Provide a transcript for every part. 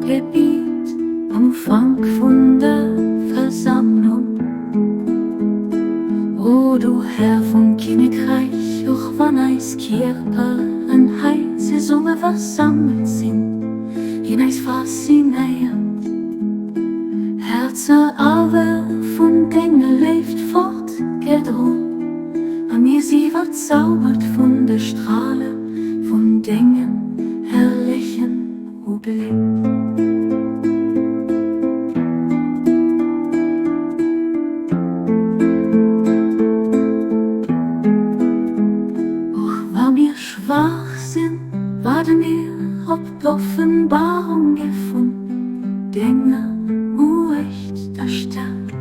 Gebiet am Ufank vun der Versammlung. O du Här vum Kinnekräich, och wann eis Kierperen hei zesumme versammelt sinn, ginn eis faszinéiert Häerzer awer vun denger Léift fortgedroen, a mir si verzaubert vun de Strale vun dengem herrlechen Ubléck. Och wa mir schwaach sinn, waarde mir op d'Offenbarunge vun denger Muecht a Stärkt.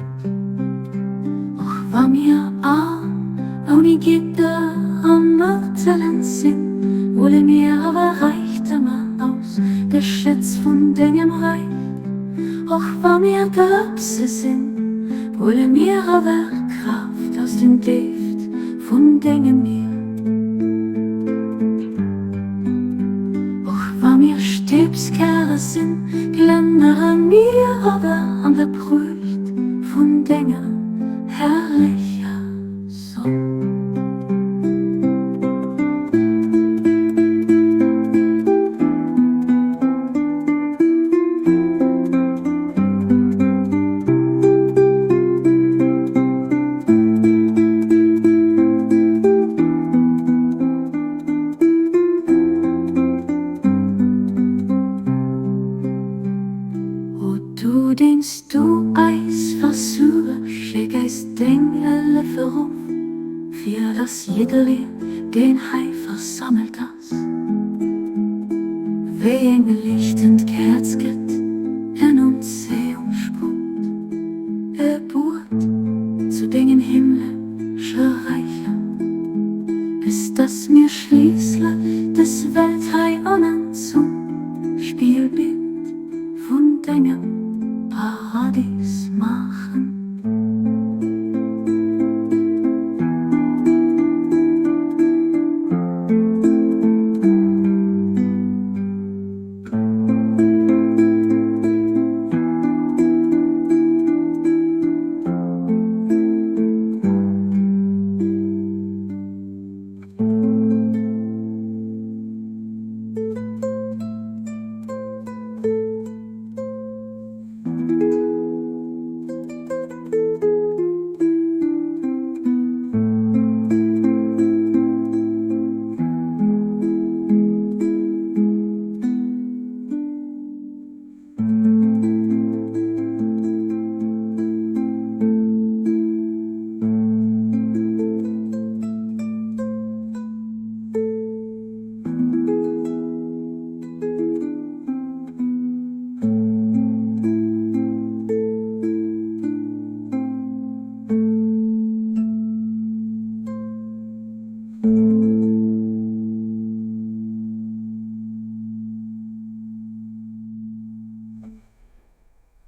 Och wa mir arm, ouni Gidder a Mëttelen sinn, huele mir awer Räichtemer aus de Schätz vun dengem Räich. Och wa mir Drëpse sinn, huele mir awer Kraaft aus den Déift vun dengem Mier. Och wa mir Stëbskäre sinn, glënnere mir awer an der Pruecht vun denger herrlecher Sonn. O du, deen s du eis versuergs, schéck eis deng Hëllef erof, fir dass jiddereen, deen hei versammelt ass, wéi eng liichtend Käerz gëtt en Unzéiungspunkt, e Buet zu dengen himmlesche Räicher, bis dass mir schliisslech des Welt hei ënnen zum Spillbild vun dengem Paradies maachen.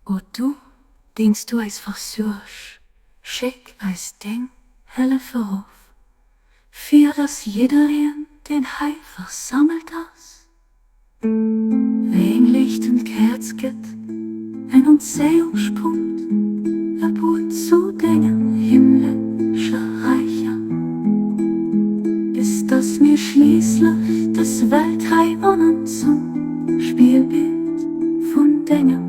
O du, deen s du eis versuergs, schéck eis deng Hëllef erof, fir dass jiddereen, deen hei versammelt ass, wéi eng liichtend Käerz gëtt, en Unzéiungspunkt, e Buet zu dengem himmlesche Räicher, bis dass mir schliisslech dës Welt hei ënnen zum Spillbild vun dengem.